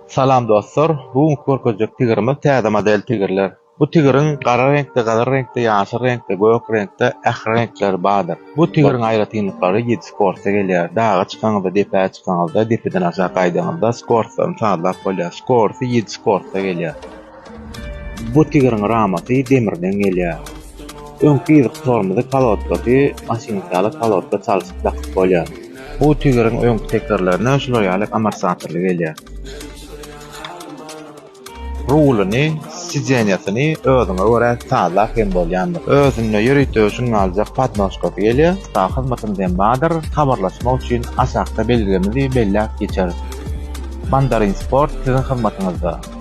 Salam dostlar, bu günki görkezjek tigirimiz täze model tigirler. Bu tigiriň gara reňkde, gyzyl reňkde, ýaşyl reňkde, gök reňkde ähli reňkleri bardyr. Bu tigiriň aýratynlyklary ýedi skorstda gelýär. Daga çykaňyzda, depä çykaňyzda, depeden aşak gaýdaňyzda skorstlaryny sazlap bolýar. Skorsy ýedi skorstda gelýär. Bu tigiriň ramasy demirden gelýär. Öňki yzky tormozy kolodkasy maşynky ýaly kolodka çalşyp dakyp bolýar. Bu tigiriň öňki tekerlerine şular ýaly amortizatorly gelýär. Rulyny, sidenýasyny özüňe görä sazlap hem bolýandyr. Özünde ýörite şuň ýalyjak podnožkasy gelýär. Sag hyzmatymyz hem bardyr. Habarlaşmak üçin aşakda belgimizi belläp geçeris. Mandarin Sport siziň hyzmatyňyzda.